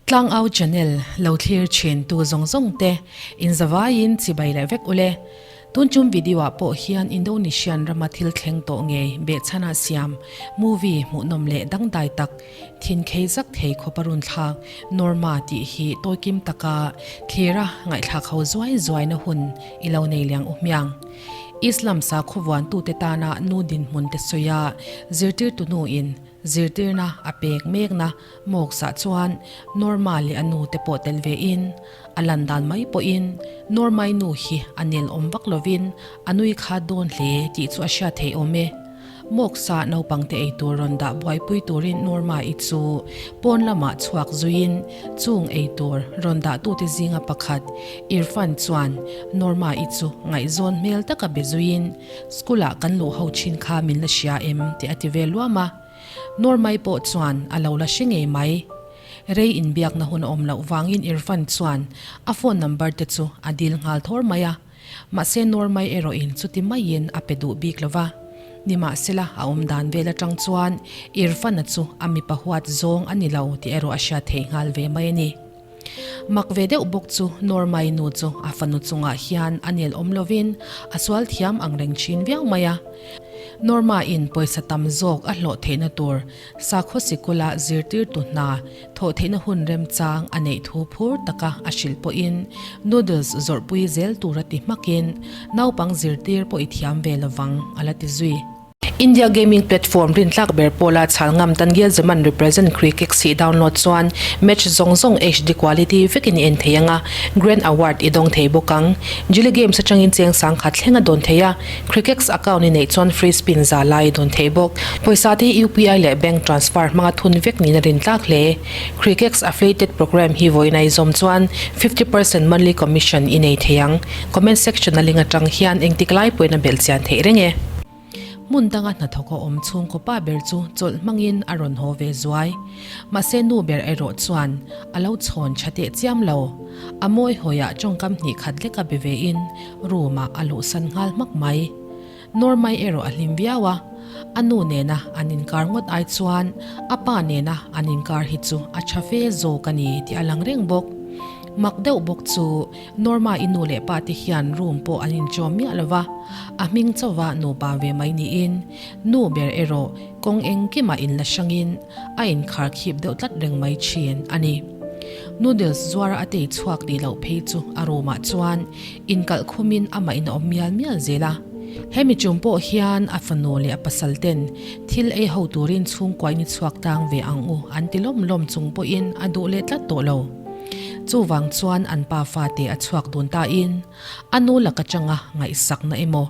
Tlangau channel lo thlir thin tu zawng zawng te in zavaiin chibai leh vek ule. Tun chum video ah pawh hian Indonesian rama thil thleng tawh ngei behchhana siam movie hmuhnawm leh dangdai tak thin khei zak thei khawp a run thlak Norma tih hi tawikim taka thlira ngaihthlak ho zuai zuaina hun i lo nei liang u hmiang. Islam sakhaw vuantute tana nu dinhmun te sawi a zirtirtu nuin zirtirna a pek mekna mawksah chuan Norma leh a nu te pawh tel vein a lan dan mai pawhin Normai nu hi a nel awm vak lovin a nui khat dawn hle tih chu a hriat theih awm e. Mawksa naupangte eitur rawn dah buaipui turin Norma-i chu pawn lamah chhuak zuiin chung eitur rawn dahtute zinga pakhat Irfan chuan Norma-i chu ngaihzawn hmel taka be zuiin School-ah kan luh ho thin kha min la hria em tih a ti ve luam a. Norma-i pawh chuan a lo la hre ngei mai. Rei inbiakna hun a awm loh vangin Irfan chuan a phone number te chu a dil nghal thawr mai a. Mahse Normai erawhin chuti maiin a pe duh bik lo va. Nimahsela a awm dan vel atang chuan Irfana chu a mipa huat zawng a ni lo tih erawh a hriat theih nghal ve mai a ni. Mak ve deuh bawk chu Normai nu chu a fanu chungah hian a nel awm lovin a sual thiam ang reng thin viau mai a. Norma-in pawisa tam zawk a hlawh theihna tur Sakhaw sikula zirtirtu hna thawh theihna hun remchang a neih thu phur taka a hrilh pawhin noodles zawrhpui zel tura ti hmakin naupang zirtir pawh i thiam ve lovang a la ti zui. India gaming platform rintlak ber pawla chhal ngam Tangiel Zaman represent Crickex hi download chuan match zawng zawng HD quality vekin i en thei ang a, Grand Award i dawng thei bawk ang. Jili Games atangin cheng sangkhat thleng a dawn thei a. Crickex account i neih chuan free spin za lai i dawn thei bawk. Pawisa te hi UPI leh bank transfer hmanga thun vek niin a rin tlak hle. Crickex affiliated program hi vawiin a i zawm chuan 50% monthly commission i nei thei ang. Comment section a link atang hian engtik lai pawhin a belh chian theih reng e. Hmun danga hnathawk a awm chhungkaw pa ber chu chawlh hmangin a rawn haw ve zuai. Mahse nu ber erawh chuan a lo chhawn tha teh chiam lo. A mawi hawiah tawngkam hnih khat leka be vein room ah a luhsan nghal hmak mai. Normai erawh a hlim viau a, a nu nena an inkar ngawt ai chuan a pa nena an inkar hi chu a tha fe zawk a ni tih a lang reng bawk. Mak deuh bawk chu Norma i nu leh pa te hian room pawh an inchawm miah lo va, a hming chauva nupa ve mai niin nu ber erawh kawng engkimah inla hrangin a inkhar khip deuh tlat reng mai thin a ni. Noodles zuara a tei chhuak tih loh phei chu a room ah chuan inkalh khumin amah in a awm mial mial zel a. Hemi tum pawh hian a fanu leh a pasal ten thil ei ho turin chhungkuain i chhuak tang ve ang u an ti lawm lawm chung pawhin a duh leh tlat tawh lo. Chuvang chuan an pa fate a chhuak dun tain a nu laka changa ngaihsakna emaw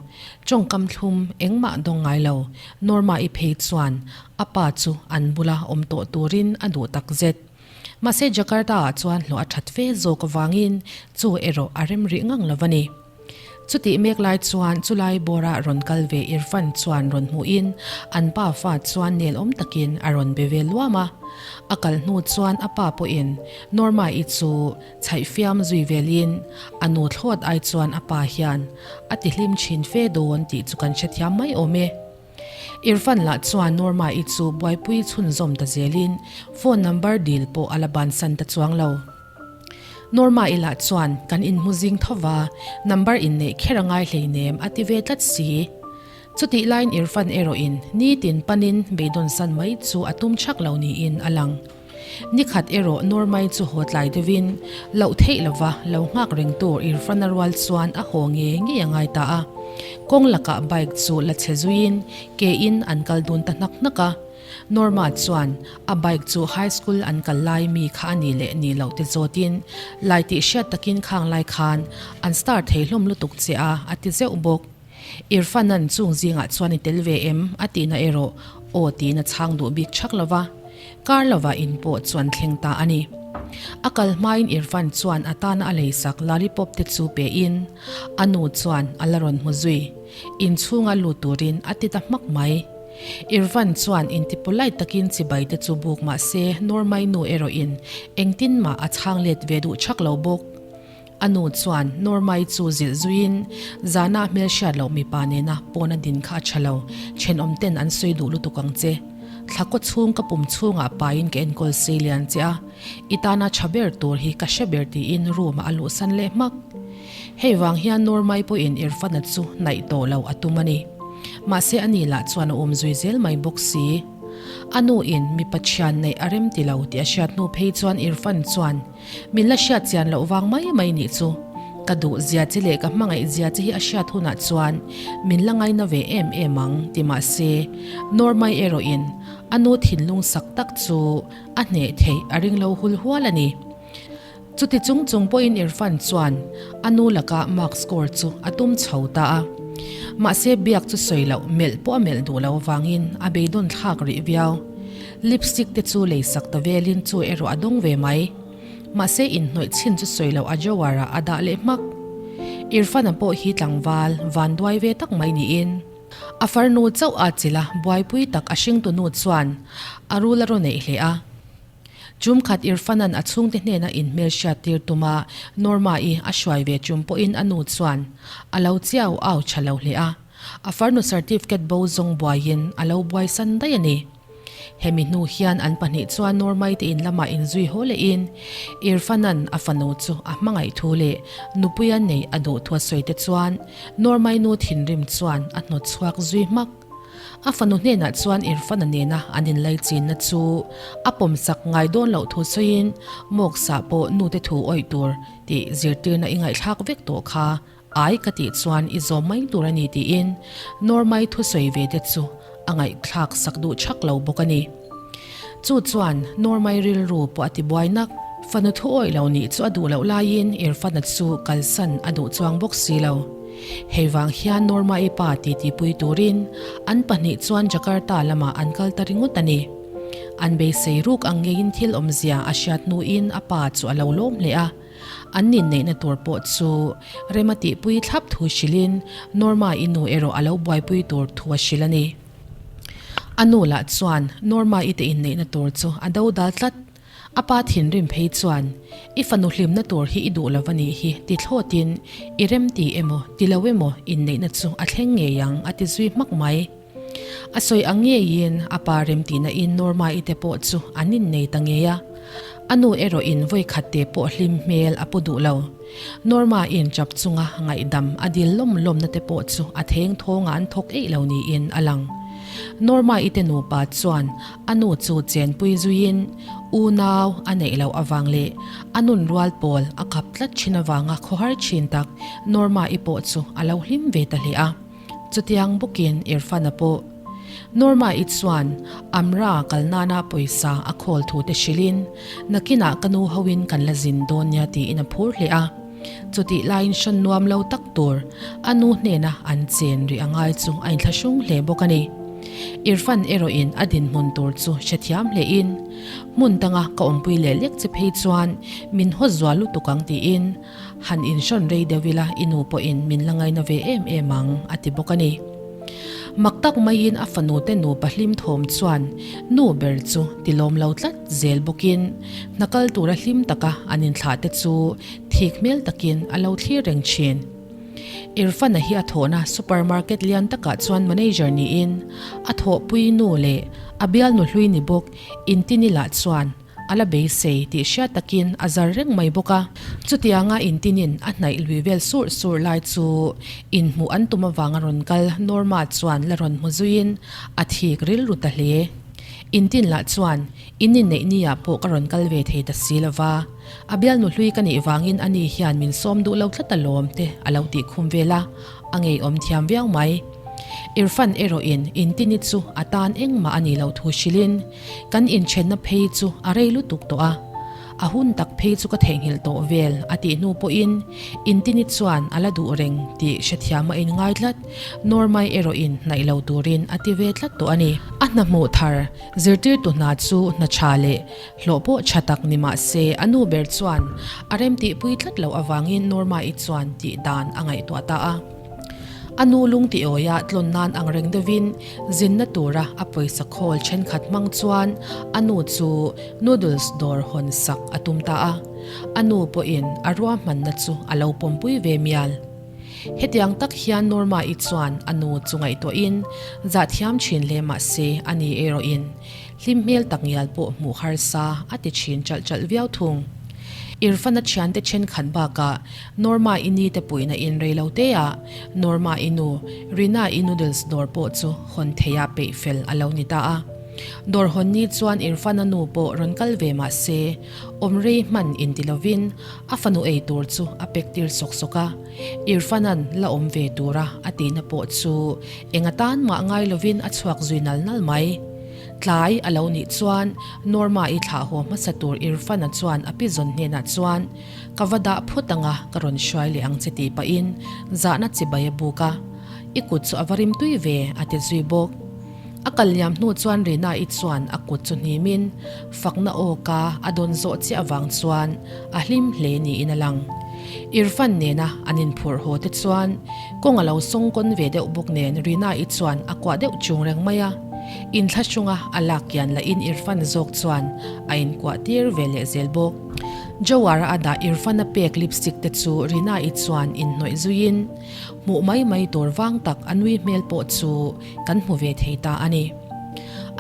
tawngkam thlum engmah dawng ngai lo Norma-i phei chuan a pa chu an bula awm tawh turin a duh takzet. Mahse Jakarta-ah chuan hlawh a that fe zawk avangin chu erawh a rem rih ngang lo a ni. Chutih mek lai chuan chulai bawra rawn kal ve Irfan chuan rawn hmuhin an pa fa chuan nelawm takin a rawn be ve luam a. A kal hnu chuan a pa pawhin Norma-i chu chhaih fiam zui velin a nu thlawt ai chuan a pa hian a ti hlim thin fe dawn tih chu kan hrethiam mai awm e. Irfan lah chuan Norma-i chu buaipui chhunzawm ta zelin phone number dil pawh a la bansan ta chuang lo. Norma-i lah chuan kan inhmu zing tho va, number inneih kher a ngai hleinem a ti ve tlat si. Chutih laiin Irfan erawhin nitin panin beidawnsan mai chu a tum chak lo niin a lang. Nikhat erawh Normai chu haw tlai deuhin loh theih lova lo nghak reng tur Irfana rual chuan a haw nge ngei a ngai ta a. Kawng lakah bike chu la chhe zuiin ke in an kal dun ta hnak hnak a. Norma chuan a bike chu high school an kal lai mi kha a ni leh ni loh te zawtin lai tih hriat takin khang lai khan an star thei hlawm lutuk che a a ti zeuh bawk. Irfan-a'n chung zingah chuan i tel ve em? a tihna erawh aw tiin a chhang duh bik chak lo va, kar lovah in pawh chuan thleng ta a ni. A kal hmain Irfan chuan a tana a leisak lollipop te chu pein a nu chuan a la rawn hmu zui. Inchhunga lut turin a ti ta hmak mai. Irfan chuan inti polite takin chibai te chu buk mah se Normai nu erawhin engtin mah a chhang let ve duh chak lo bawk. A nu chuan Normai chu zilh zuiin zana hmelhriat loh mipa nena pawn a din kha a tha lo, thenawm ten an sawi duh lutuk ang che. Thla kaw chhung ka pum chhungah paiin ka enkawl sei lian che a, i tana tha ber tur hi ka hre ber tiin room ah a luhsan leh hmak. Hei vang hian Normai pawhin Irfana chu hnaih tawh lo a tum a ni. Mahse ani lah chuan a awm zui zel mai bawk si. A nu in mipa thian neih a rem ti lo tih a hriat hnu phei chuan Irfan chuan min la hriat chian loh vang mai mai nih chu. Ka duh zia che leh ka hmangaih zia che hi a hriat hunah chuan min la ngaina ve em em ang ti mahse Normai erawh in a nu thinlung sak tak chu a hneh theih a ring lo hul hual a ni. Chuti chung chung pawhin Irfan chuan a nu laka mark score chu a tum chho ta a. Mahse biak chu sawi loh melh pawh a melh duh lo avangin a beidawn thlak rih viau. Lipstick te chu lei sak ta velin chu erawh a dawng ve mai. Mahse inhnawih chhin chu sawi loh a drawer ah a dah leh hmak. Irfan-a pawh hi tlangval vanduai ve tak mai niin a farnu chauh a chilh a, buaipui tak a hringtu nu chuan a rul a raw neih hle a. Chumkhat Irfan-a'n a chhungte hnena inhmelhriat tir tuma Norma-i a hruai ve chum pawhin a nu chuan a lo chiau au tha lo hle a, a farnu certificate bo zawng buaiin a lo buaisan daih a ni. Hemi hnu hian an pahnih chuan Norma-i te in lamah inzui haw lehin Irfan-a'n a fanu chu a hmangaih thu leh nupuia neih a duh thu a sawi te chuan Norma-i nu thinrim chuan a hnawt chhuak zui hmak. A fanu hnenah chuan Irfana nena an inlaichinna chu a pawmsak ngai dawn loh thu sawiin Mawksa pawh nute thu awih tur tih zirtirna i ngaihthlak vek tawh kha ai ka tih chuan i zawm mai tur a ni tiin Normai thusawi ve te chu a ngaihthlak sak duh chak lo bawk a ni. Chu chuan Normai rilru pawh a tibuai nak. Fanu thu awih lo nih chu a duh loh laiin Irfana chu kalsan a duh chuang bawk si lo. Hei vang hian Norma-i pa titipui turin an pahnih chuan Jakarta lamah an kal ta ringawt a ni. An beisei ruk ang ngeiin thil awmzia a hriat hnuin a pa chu a lo lawm hle a. An inneihna tur pawh chu rem a tihpui thlap thu hrilhin Norma-i nu erawh a lo buaipui tur thu a hrilh a ni. A nu lah chuan Norma-i te inneihna tur chu a dodal tlat. A pa thinrim phei chuan, I fanu hlimna tur hi i duh lo a nih hi, ti thlawtin, I remti emaw, ti lo emaw, inneihna chu a thleng ngei ang, a ti zui hmak mai. A sawi ang ngeiin a pa remtihna in Norma-i te pawh chu an innei ta ngei a. A nu erawhin vawikhat te pawh hlim hmel a pu duh lo. Norma-in chap chunga ngaihdam a dil lawm lawmna te pawh chu a theng thawngah an thawk eih lo niin a lang. Norma-i te nupa chuan A nu chu chenpui zuiin unau a neih loh avang leh a nun rual pawl a kap tlat thin avanga khawhar thin tak Norma-i pawh chu a lo hlim ve ta hle a. Chutiang bawkin Irfan-a pawh Norma-i chuan Amra kal nana pawisa a khawl thu te hrilhin nakinah ka nu hoin kan la zin dawn nia tiin a phur hle a. Chutih laiin hran nuam lo tak tur a nu hnena an chen rih a ngai chu a inthlahrung hle bawk a ni. Irfan erawhin a dinhmun tur chu hrethiam hlein, Hmun danga ka awmpui leh lek che phei chuan min haw zual lutuk ang tiin han inhrawn rei deuh ila i nu pawhin min la ngaina ve em em ang a ti bawk a ni. Mak tak maiin a fanu te nupa hlim thawm chuan nu ber chu tilawm lo tlat zel bawkin hna kal tura hlim taka an inthlah te chu thik hmel takin a lo thlir reng thin. Irfan-a hi a thawhna supermarket lian takah chuan manager niin a thawhpui nu leh a bialnu hlui ni bawk Intini-lah chuan a la beisei tih hriat takin a zar reng mai bawk a. Chutianga Intinin a hnaih lui vel surh surh lai chu inhmuh an tum avanga rawn kal Norma chuan la rawn hmu zuiin a thik rilru ta hle. Intin lah chuan in inneih ni ah pawh ka rawn kal ve thei ta si lova, a bialnu hlui ka nih vangin ani hian min sawm duh lo tlat alawm te a lo tih khum vel a, a ngeiawm thiam viau mai. Irfan erawhin Intini chu a tan engmah a nih loh thu hrilhin kan inthenna phei chu a rei lutuk tawh a, a hun tak phei chu ka theihnghilh tawh vel a tih hnu pawhin Intini chuan a la duh reng tih hrethiam a inngai tlat, Normai erawhin hnaih lo turin a ti ve tlat tawh a ni. A hna hmuh thar zirtirtu hna chu hna tha leh hlawh pawh tha tak ni mah se a nu ber chuan a remtihpui tlat loh avangin Norma-i chuan tih dan a ngaihtuah ta a. A nu lung tiawia tlawn nan ang reng deuhin zinna tura a pawisa khawl thenkhat hmang chuan a nu chu noodles dawr hawn sak a tum ta a. A nu pawhin a ruahmanna chu a lo pawmpui ve mial. Hetiang tak hian Norma-i chuan a nu chu ngaihtuahin zahthiam thin hle mah se a ni erawhin hlim hmel tak ngial pawh hmuh harsa a ti thin chalh chalh viau thung. Irfana thiante thenkhat bakah Norma-i ni te puihna in rei lo te ah Norma-i nu Rina-i noodles dawr pawh chu hawn theia peih fel a lo ni ta a. Dawr hawn ni chuan Irfana nu pawh rawn kal ve mah se awm rei hman inti lovin a fanu ei tur chu a pek tir sawk sawk a. Irfana'n la awm ve tura a tihna pawh chu eng atan mah ngai lovin a chhuak zui nal nal mai. Tlai a lo nih chuan Norma-i thlah haw hmasa tur Irfana chuan a pi zawn hnenah chuan, Ka va dah phut anga ka rawn hruai leh ang che tih pahin zahna chibai a buk a, I kut chu a va rim tui ve a ti zui bawk. A kal liam hnu chuan Rina-i chuan a kut chu hnimin fakna aw ka a dawn zawh chiah avang chuan a hlim hle niin a lang. Irfan nena an inphurh haw te chuan kawng a lo sawng kawn ve deuh bawk nen Rina-i chuan a kuah deuh chung reng mai a. Inthlahrunga a lak kian lahin Irfan zawk chuan a inkuah tir ve leh zel bawk. Jawara a dah Irfan-a pek lipstick te chu Rina-i chuan inhnawih zuiin hmuh mai mai tur vang tak a nui hmel pawh chu kan hmu ve thei ta a ni.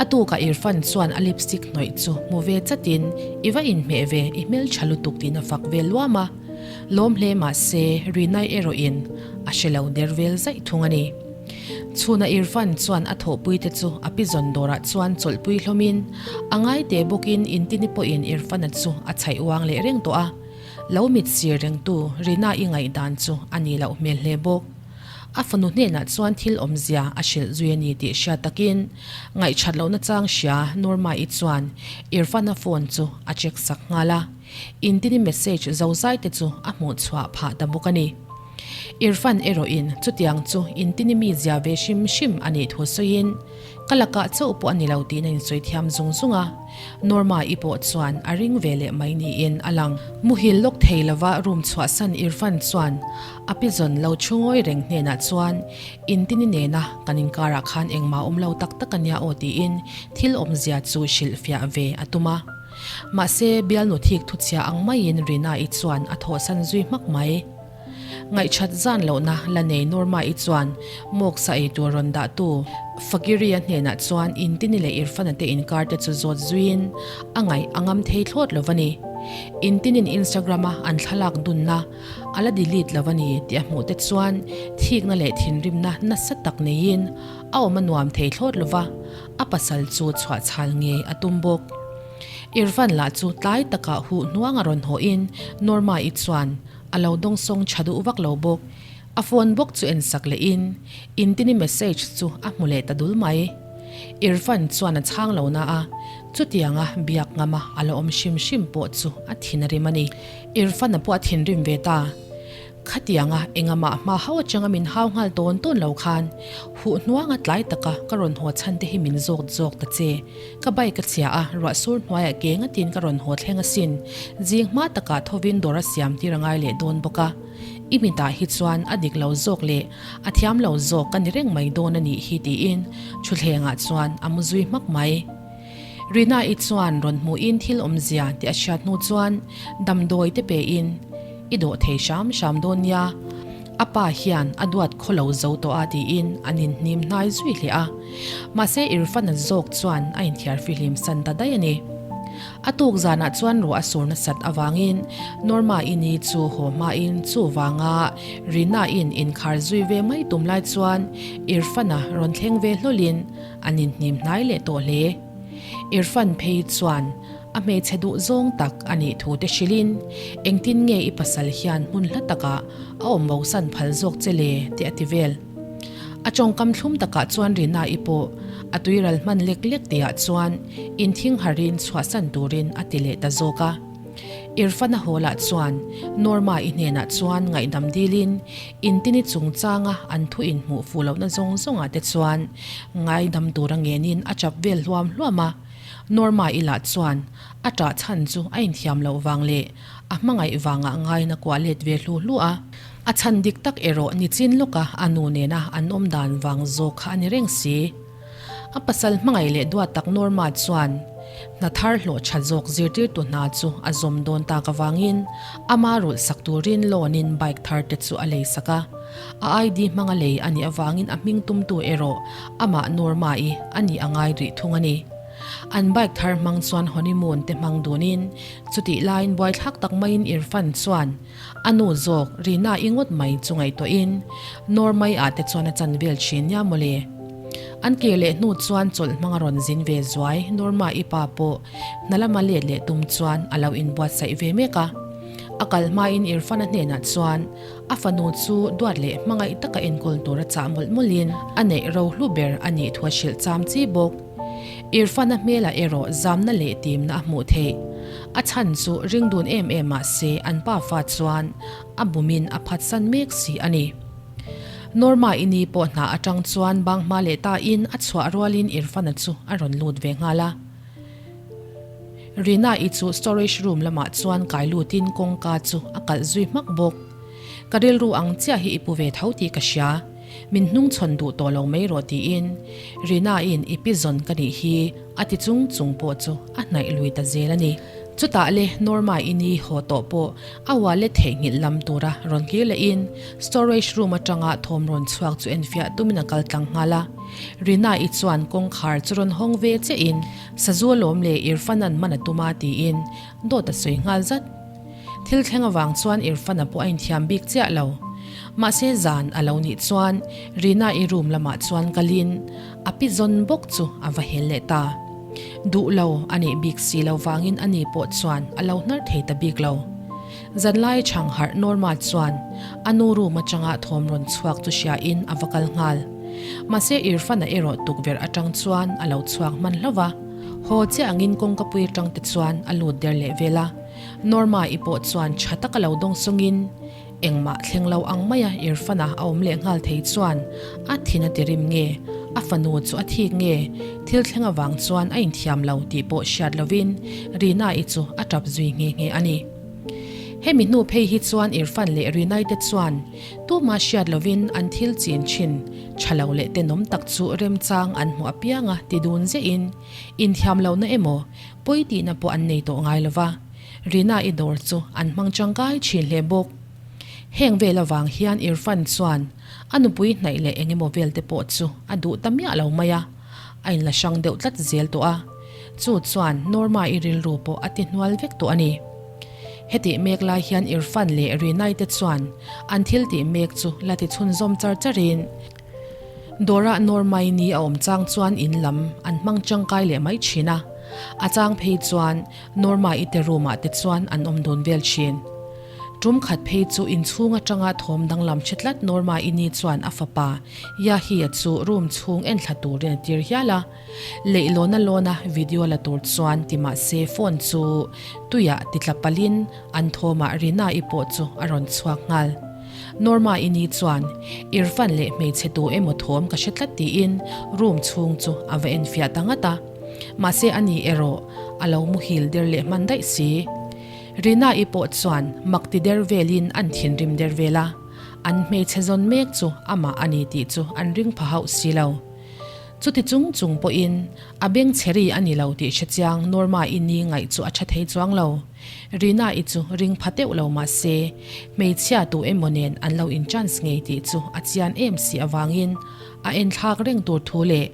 A tukah Irfan chuan a lipstick hnawih chu hmu ve chatin i va inhmeh ve, i hmeltha lutuk tiin a fak ve luam a. Lawm hle mah se Rinai erawhin a hre lo der vel zaih thung a ni. Chhuna Irfan chuan a thawhpuite chu a pi zawn dawrah chuan chawlhpui hlawmin a ngai teh bawkin intini pawhin Irfana chu a chhaih uang leh reng tawh a. Lo mit sir rengtu Rina-i ngaihdan chu a nih loh hmel hle bawk. A fanu hnenah chuan thil awmzia a hrilh zui a ni tih hriat takin ngaihṭhat lohna chang hria Norma-i chuan Irfana phone chu a check sak nghal a, intini message zozai te chu a hmuh chhuah phah ta bawk a ni. Irfan erawhin chutiang chu intini mi zia ve hrim hrim a nih thu sawiin ka lakah chauh pawh a ni lo tiin a insawi thiam zung zung a, Norma-i pawh chuan a ring ve leh mai niin a lang. Muhil lawk thei lova room chhuahsan Irfan chuan A pi zawn lo thu ngawi reng hnenah chuan Intini nena kan inkarah khan engmah awm lo tak tak a nia aw tiin thil awmzia chu hrilhfiah ve a tum a. Mahse, bialnu thik thuchhia ang maiin Rina-i chuan a thawhsan zui hmak mai. Ngaihchat zan lohna la nei Norma-i chuan Mawksa ei tur rawn dahtu Fakiri-a hnenah chuan Intini leh Irfana te inkar te chu zawt zuiin a ngaih a ngam thei thlawt lo va ni. Intinin Instagram-a an thlalak dunna A la delete lo a ni tih a hmuh te chuan thikna leh thinrimna nasa tak neiin a awm a nuam thei thlawt lo va, a pasal chu chhuah chhal ngei a tum bawk. Irfan lah chu tlai takah huh hnuang a rawn hawhin Norma-i chuan a lo dawngsawng tha duh vak lo bawk. A phone bawk chu en sak lehin Intini message chu a hmu leh ta dul mai. Irfan chuan a chhang lo na a, chutianga biak ngama a la awm hrim hrim pawh chu a thin a rim a ni. Irfana pawh a thinrim ve ta. Khatianga engamah hma hau atanga min hau nghal tawn tawn lo khan huh hnuanga tlai taka ka rawn haw chhan te hi min zawk zawk ta che. Ka bike a chhia a, ruah sur hnuaiah ke ngatin ka rawn haw thleng asin. Zing hma takah thovin dawr a siam tir a ngai leh dawn bawk a. I mitah hi chuan a dik lo zawk leh a thiam lo zawk ka ni reng mai dawn a nih hi tiin thutthlengah chuan a mu zui hmak mai. Rina-i chuan rawn hmuhin thil awmzia tih a hriat hnu chuan damdawi te pein i dawh thei hram hram dawn nia, a pa hian a duat khaw lo zo tawh a tiin an inhnim hnai zui hle a. Mahse Irfana zawk chuan a inthiar fihlim san ta daih a ni. A tuk zanah chuan ruah a sur nasat avangin Norma-i ni chu haw hmain chuvanga Rina-in inkhar zui ve mai tum lai chuan Irfana rawn thleng ve hlawlin An inhnim hnai leh tawh hle. Irfan phei chuan a hmeichhe duh zawng tak a nih thu te hrilhin, Engtin nge i pasal hian hmun hla takah a awm bosan phal zawk che le? tih a ti vel. A tawngkam thlum takah chuan Rina-i pawh a tuiral hman lek lek tihah chuan inthing harin chhuahsan turin a ti leh ta zawk a. Irfana haw lah chuan Norma-i hnenah chuan ngaihdam dilin Intini chungchanga an thu inhmuh fuh lohna zawng zawngah te chuan ngaidam tura ngenin a chap vel hluam hluam a. Norma-i lah chuan a ṭah chhan chu a inthiam loh vang leh a hmangaih vangah ngaina kuah let ve hlu hlu a. A chhan dik tak erawh nichin lawka a nu nena an awm dan vang zawk kha a ni reng si. A pasal hmangaih leh duat tak Norma chuan hna thar hlawh tha zawk zirtirtu hna chu a zawm dawn tak avangin ama rulh sak turin loan in bike thar te chu a lei sak a. A ID hmanga lei a nih avangin a hming tumtu erawh amah Norma-i a nih a ngai rih thung a ni. An bike thar hmang chuan honeymoon te hmang dunin chutih laiin buaithlak tak maiin Irfan chuan a nu zawk Rina-i ngawt mai chu ngaihtuahin Norma-i-ah te chuan a chan vel thin nia mawle. An kir leh hnu chuan chawlh hmang a rawn zin ve zuai Norma-i pa pawh hna lama let leh tum chuan a lo inbuatsaih ve mek a. A kal hmain Irfan-a hnenah chuan A fanu chu duat leh hmangaih taka enkawl tur a chah mawlh mawlhin a neih ro hlu ber a nih thu a hrilh cham chi bawk. Irfan-a hmelah erawh zamna leh timna a hmuh theih. A chhan chu ring dun em em mah se an pa fa chuan a bumin a phatsan mek si a ni. Norma-i ni pawh hna atang chuan bang hma leh tain a chhuah rualin Irfan-a chu a rawn lut ve nghal a. Rina-i chu storage room lamah chuan kai lutin kawngka chu a kalh zui hmak bawk. Ka rilru ang chiah hi i pu ve tho tih ka hria. Min hnungchhawn duh tawh lo mai rawh tiin Rina-i'n i pi zawn ka nih hi a ti chung chung pawh chu a hnaih lui ta zel a ni. Chutah le Norma-i ni haw tawh pawh a wallet theihnghilh lam tura rawn kir lehin storage room atanga thawm rawn chhuak chu enfiah tumin a kal tlang nghal a. Rina-i chuan kawngkhar chu rawn hawng ve chiahin Sazu alawm leh Irfan-a'n man a tum a tiin dawt a sawi nghal zat. Thil thleng avang chuan Irfan-a pawh a inthiam bik chiah lo. Mahse zan a lo nih chuan Rina-i room lamah chuan kalin a pi zawn bawk chu a va hel leh ta. Duh lo a nih bik si lo vangin ani pawh chuan a lo hnar thei ta bik lo. Zanlai chhang harh Norma chuan a nu room atanga thawm rawn chhuak chu hriain a va kal nghal. Mahse Irfan-a erawh tukverh atang chuan a lo chhuak hman hlauh va, haw chiah angin kawngkapui atang te chuan a lut der leh vel a. Norma-i pawh chuan tha taka lo dawng sawngin engmah thleng lo ang maia Irfan-a a awm leh nghal thei chuan a thin a ti rim nge, a fanu chu a thik nge, thil thleng avang chuan a inthiam lo tih pawh hriat lovin Rina-i chu a tap zui nghe nghe a ni. Hemi hnu phei hi chuan Irfan leh Rinai te chuan tuma hriat lovin an thil chin thin tha lo leh tenawm tak chu remchang an hmuh apianga ti dun ziahin inthiam lohna emaw pawi tihna pawh an nei tawh ngai lova, Rina-i dawr chu an hmang tangkai thin hle bawk. Heng vel avang hian Irfan chuan a nupui hnaih leh eng emaw vel te pawh chu a duh ta miah lo mai a, a inla hrang deuh tlat zel tawh a. Chu chuan Norma-i rilru pawh a ti hnual vek tawh a ni. Hetih mek lai hian Irfan leh Rinai te chuan an thil tih mek chu la ti chhunzawm char charin Dawrah Norma-i ni a awm chang chuan in lam an hmang tangkai leh mai thin a, a chang phei chuan Norma-i te room-ah te chuan an awm dun vel thin. Tum khat phei chu inchhung atanga thawm danglam hre tlat Norma-i ni chuan a fapa Yahya chu room chhung enthla turin a tir hial a. Leihlawna lawna video la tur chuan ti mah se phone chu tuiah ti tla palhin an thawmah Rina-i pawh chu a rawn chhuak nghal. Norma-i ni chuan Irfan leh hmeichhe tu emaw thawm ka hre tlat tiin room chhung chu a va enfiah ta ngat a. Mahse ani erawh a lo muhil der leh hman daih si. Rina-i pawh chuan mak ti der velin an thinrim der vel a, an hmeichhe zawn mek chu amah a ni tih chu an ring pha hauh si lo. Chuti chung chung pawhin a beng chhe ri a ni lo tih hre chiang Norma-i ni ngaih chu a tha thei chuang lo. Rina-i chu ring pha teuh lo mah se, hmeichhia tu emaw nen an lo in chance ngei tih chu a chian em si avangin a enthlak reng tur thu leh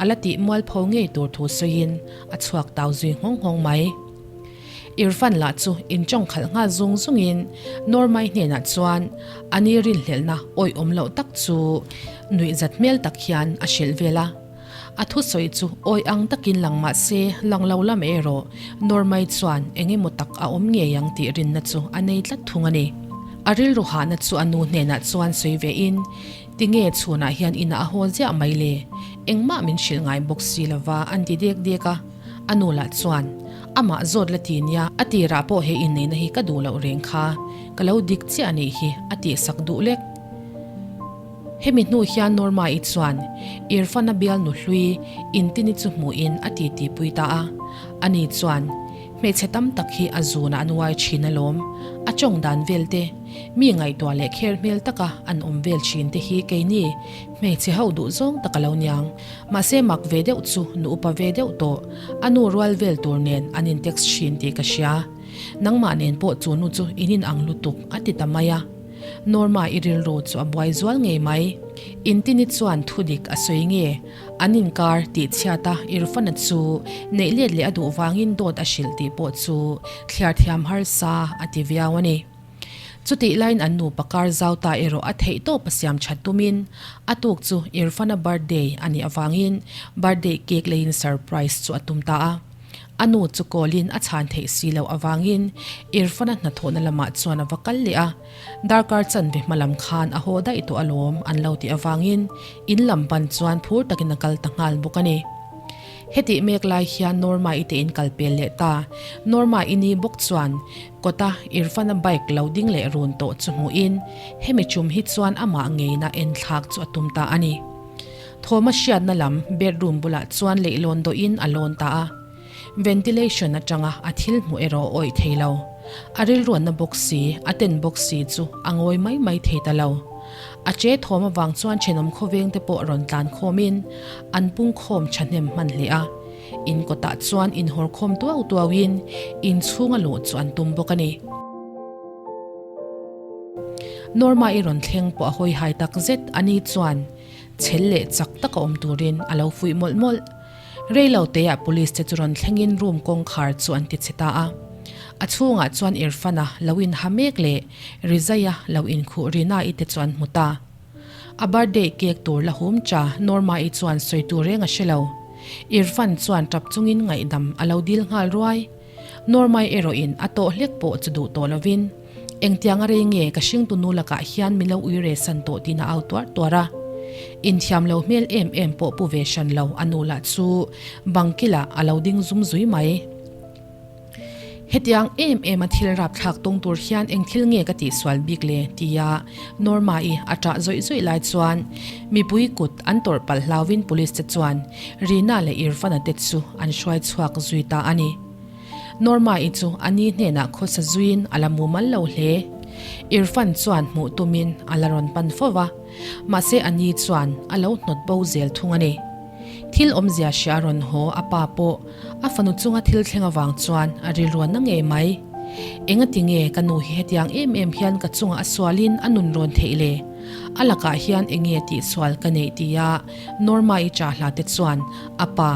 a la tih mualpho ngei tur thu sawiin a chhuak tau zui nghawng nghawng mai. Irfan lah chu inchawng khalh nghal zung zungin Normai hnenah chuan a ni rinhlelhna awih awm loh tak chu nuihzat hmel tak hian a hrilh vel a. A thusawi chu awih ang takin lang mah se lang lo lam erawh Normai chuan eng emaw tak a awm ngei ang tih rinna chu a nei tlat thung a ni. A rilru hahna chu a nu hnenah chuan sawi vein, Tinge chhunah hian inah a haw ziah mai le? Engmah min hrilh ngai bawk si lova an ti dek dek a. A nu lah chuan, Amah zawt la ti nia, a tirah pawh he inneihna hi ka duh loh reng kha, ka lo dik chiah a nih hi, a tihsak duh lek. Hemi hnu hian Norma-i chuan Irfan-a bialnu hlui Intini chu hmuhin a titi pui ta a. Ani chuan, Hmeichhe tam tak hi a zunah an uai thin alawm, a tawng dan vel te, mi ngaihtuah leh kher hmel taka an awm vel thin te hi keini hmeichhe ho duh zawng tak a lo niang. Mahse mak ve deuh chu nu upa ve deuh tawh, a nu rual vel tur nen an in text thin tih ka hria. Nangmah nen pawh chu nu chu in in ang lutuk a ti ta mai a. Norma-i rilru chu a buai zual ngei mai. Intini chuan thudik a sawi nge? An inkar tih chhiata Irfana chu neih let leh a duh vangin dawt a hrilh tih pawh chu thliar thiam harsa a ti viau a ni. Chutih laiin an nupa kar zau ta erawh a theih tawp a siam that tumin a tuk chu Irfana birthday a nih avangin birthday cake leiin surprise chu a tum ta a. A nu chu call in a chhan theih si loh avangin Irfana hnathawhna lamah chuan a va kal leh a. Darkar chanve hma lam khan a haw daih tawh alawm an lo tih avangin in lam pan chuan phur takin a kal ta nghal bawk a ni. Hetih mek lai hian Norma-i te in kal pel leh ta. Norma-i ni bawk chuan kawta Irfana bike lo ding leh run tawh chu hmuhin hemi chum hi chuan amah ngeina enthlak chu a tum ta a ni. Thawma hriatna lam bedroom bulah chuan leihlawn dawhin a lawn ta a. Ventilation atanga a thil hmuh erawh a awih thei lo. A rilruanna bawk si, a ten bawk si chu a ngawi mai mai thei ta lo. A che thawm avang chuan thenawm khawveng te pawh rawn tlan khawmin an pung khawm thahnem hman hle a. In kawtah chuan inhawr khawm tuau tuauin inchhunga luh chu an tum bawk a ni. Norma-i rawn thleng pawh a hawi hai tak zet a ni chuan chhel leh chak taka awm turin a lo fuih mawlh mawlh. Rei lo teah police te chu rawn thlengin room kawngkhar chu an ti chhe ta a. A chhungah chuan Irfana lo inha mek leh Rizaia lo inkhuh Rina-i te chu an hmu ta. A birthday cake tur la hum cha Norma-i chuan sawi tur reng a hre lo. Irfan chuan tap chungin ngaihdam a lo dil nghal ruai. Norma-i erawhin a tawh hlek pawh chu duh tawh lovin, Engtiang a rei nge ka hringtu nu lakah hian min lo ui re san tawh tiin a au tuar tuar a. Inthiam lo hmel em em pawh pu ve hran lo a nu lah chu bang kilah a lo ding zum zui mai. Hetiang em em a thil rapthlak tawng tur hian eng thil nge ka tihsual bik le? tia Norma-i a ṭah zawih zawih lai chuan mipui kut an tawrh palh hlauhin police te chuan Rina leh Irfana te chu an hruai chhuak zui ta a ni. Norma-i chu a ni hnenah khawsa zuiin a la mumal lo hle. Irfan chuan hmuh tumin a la rawn pan fo va, mahse a ni chuan a lo hnawt bo zel thung a ni. Thil awmzia hria a rawn haw a pa pawh a fanu chunga thil thleng avang chuan a rilruan na ngei mai. Engati nge ka nu hi hetiang em em hian ka chungah a sualin a nun rawn theih le? A lakah hian enge tihsual ka neih tia Norma-i chahla te chuan a pa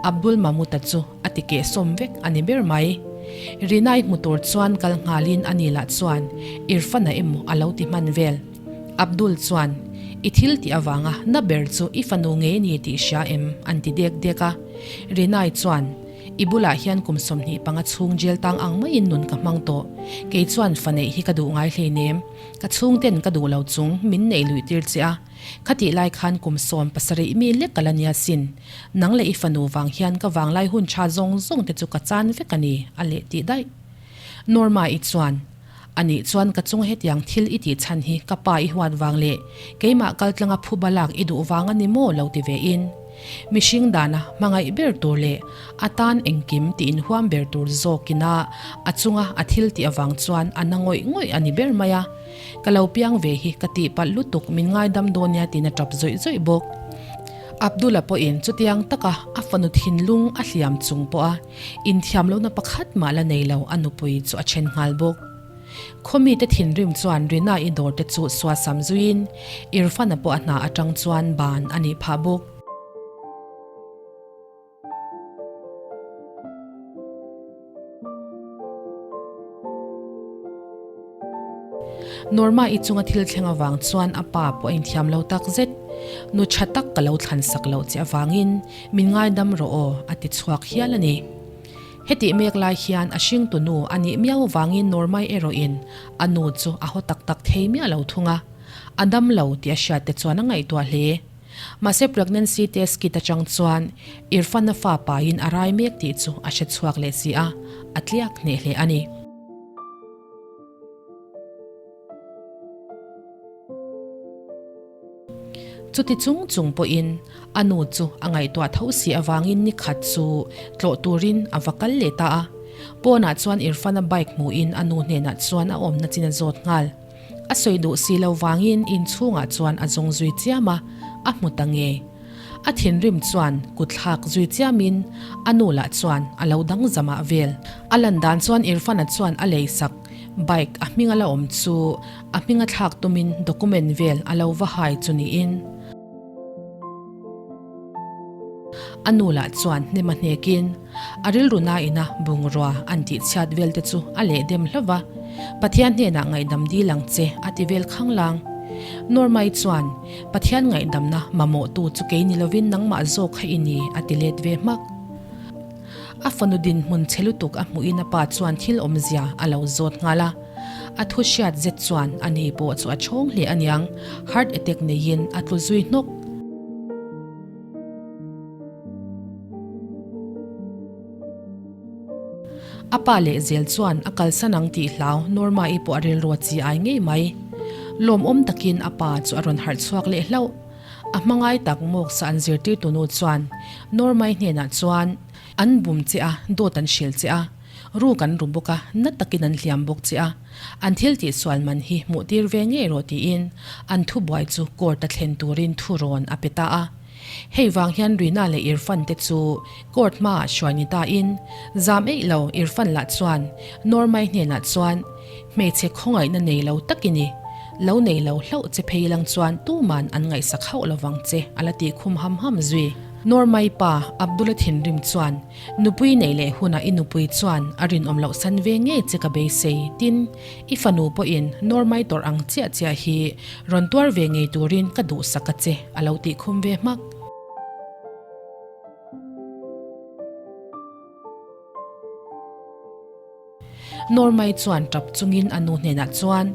Abdul Mahmud-a chu a ti keh sawm vek a ni ber mai. Rinai hmu tur chuan kal nghalin a ni lah chuan Irfana emaw a lo ti hman vel. Abdul chuan, I thil tih avanga na ber chu i fanu ngei ni tih hria em? an ti dek dek a. Rinai chuan, I bulah hian kum 25 chhung jail tang ang maiin nun ka hmang tawh. Kei chuan fa neih hi ka duh ngai hleinem. Ka chhungten ka duh lo chung min neih luih tir che a. Khatih lai khan kum 17 mi lek ka la nia sin. Nang leh i fanu vang hian ka vanglai hun tha zawng zawng te chu ka chan vek a ni, a leh tih daih. Norma-i chuan, A nih chuan ka chunga hetiang thil i tih chhan hi ka pa i huat vang leh keimah kaltlanga phuba lak i duh vang a ni maw lo ti ve in. Mihring dana hmangaih ber tur leh a tan engkim tih inhuam ber tur zawkina a chunga a thil tih avang chuan a na ngawih ngawih a ni ber mai a. Ka lo piang ve hi ka tihpalh lutuk min ngaidam dawn nia tiin a tap zawih zawih bawk. Abdul-a pawhin chutiang taka a fanu thinlung a hliam chung pawha inthiam lohna pakhat mah la nei lo a nupui chu a then nghal bawk. Khawmite thinrim chuan Rina-i dawr te chu suasam zuiin Irfan-a pawh a hna atang chuan ban a nih phah bawk. Norma i chunga thil thleng avang chuan a pa pawh a inthiam lo tak zet. Nu tha tak ka lo thlan sak loh che avangin min ngaidam rawh aw a ti chhuak hial a ni. Hetih mek lai hian a hringtu nu a nih miau avangin Norma-i erawhin a nu chu a haw tak tak thei miah lo thung a. A dam lo tih a hriat te chuan a ngaihtuah hle. Mahse pregnancy test kit atang chuan Irfan-a fa pain a rai mek tih chu a hre chhuak leh si a, a tliak hneh hle a ni. Chuti chung chung pawhin a nu chu a ngaihtuah tho si avangin ni khat chu tlawh turin a va kal leh ta a. Pawnah chuan Irfan-a bike hmuhin a nu hnenah chuan a awmna chin a zawt nghal. A sawi duh si lo vangin inchhungah chuan a zawng zui chiam a, a hmu ta nge. A thinrim chuan kut thlak zui chiamin a nu lah chuan a lo dang zamah vel. A lan dan chuan Irfana chuan a lei sak. Bike a hming a la awm chu a hming a thlak tumin document vel a lo va hai chu niin. A nu lah chuan hnem a hnekin a rilru naina bungrua an tih chhiat vel te chu a leh dem hlauh va, Pathian hnenah ngaihdam dil ang che a ti vel khanglang. Normai chuan, Pathian ngaihdamna mamawhtu chu kei ni lovin nangmah zawk kha i ni a ti let ve hmak. A fanu dinhmun chhe lutuk a hmuhin a pa chuan thil awmzia a lo zawt nghal a. A thu hriat zet chuan a ni pawh chu a chhawng hle aniang, heart attack neiin a tlu zui hnawk. A pa leh zel chuan a kalsan ang tih hlau Norma-i pawh a rilru a chi ai ngei mai. Lawmawm takin a pa chu a rawn harh chhuak leh hlauh. A hmangai tak Mawksa an zirtirtu nu chuan Normai hnenah chuan, An bum che a, dawt an hrilh che a, ruk an ru bawk a, na takin an hliam bawk che a, an thil tihsual man hi hmuh tir ve ngei rawh tiin an thubuai chu court a thlen turin thu rawn a pe ta a. Hei vang hian Rina leh Irfan te chu court hmaah hruai ni tain, zam eih lo Irfan lah chuan Normai hnenah chuan, Hmeichhe khawngaihna nei lo tak i ni. Lo nei lo hlauh che phei lang chuan tuman an ngaihsak hauh lovang che a la tih khum ham ham zui. Normai pa Abdul-a thinrim chuan, Nupui neih leh hunah i nupui chuan a rinawm loh san ve ngei che ka beisei, tin, i fanu pawhin Normai tawrh ang chiah chiah hi rawn tuar ve ngei turin ka duhsak a che a lo tih khum ve hmak. Normai chuan tap chungin a nu hnenah chuan,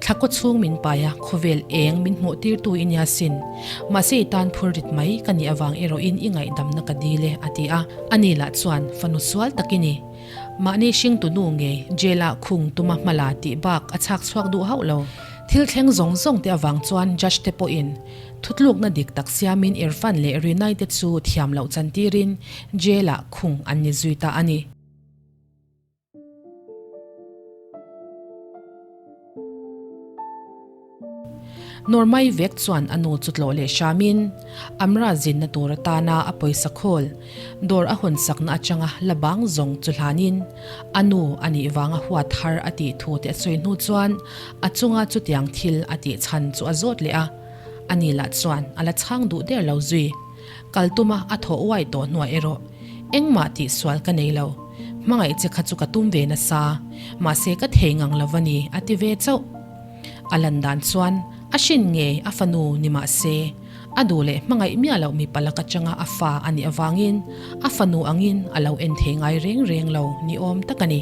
Thla kaw chhung min pai a, khawvel eng min hmuh tirtu i nia sin. Mahse i tan phur rit mai ka nih avang erawhin i ngaihdamna ka dil e, a ti a. Ani lah chuan, Fanu sual tak i ni. Mahni hringtu nu ngei jail-ah khung tuma hmala tih bak a chhak chhuak duh hauh lo. Thil thleng zawng zawng te avang chuan judge te pawhin thutlukna dik tak siamin Irfan leh Rinai te chu thiam loh chantirin jail-ah khung an ni zui ta a ni. Normai vek chuan a nu chu tlawh leh hramin Amra zinna tur atana a pawisa khawl dawr a hawn sakna atanga la bang zawng chu hlanin a nu a nih vanga huat har a tih thu te a sawi hnu chuan a chunga chutiang thil a tih chhan chu a zawt leh a, ani lah chuan a la chhang duh der lo zui. Kal tuma a thawh uai tawh hnuah erawh engmah tihsual ka nei lo. Hmangaih che kha chu ka tum ve nasa, mahse ka thei ngang lo va ni a ti ve chauh. A lan dan chuan a hrin ngei a fanu ni mahse a duh leh hmangaih miah loh mipa lak atanga a fa a nih avangin a fanu angin a lo en thei ngai reng reng lo ni awm tak a ni.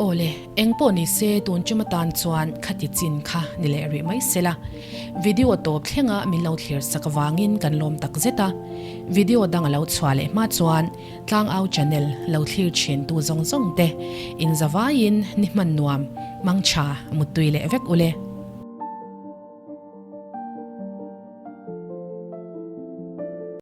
Awle, eng pawh ni se tun ṭum atan chuan khati chin kha ni leh rih mai se la. Video tawp thlenga min lo thlir sak avangin kan lawm tak zet a. Video dang a lo chhuah leh hma chuan Tlangau channel lo thlir thin tu zawng zawng te in zavaiin ni hman nuam, mangtha, muttui leh vek ule.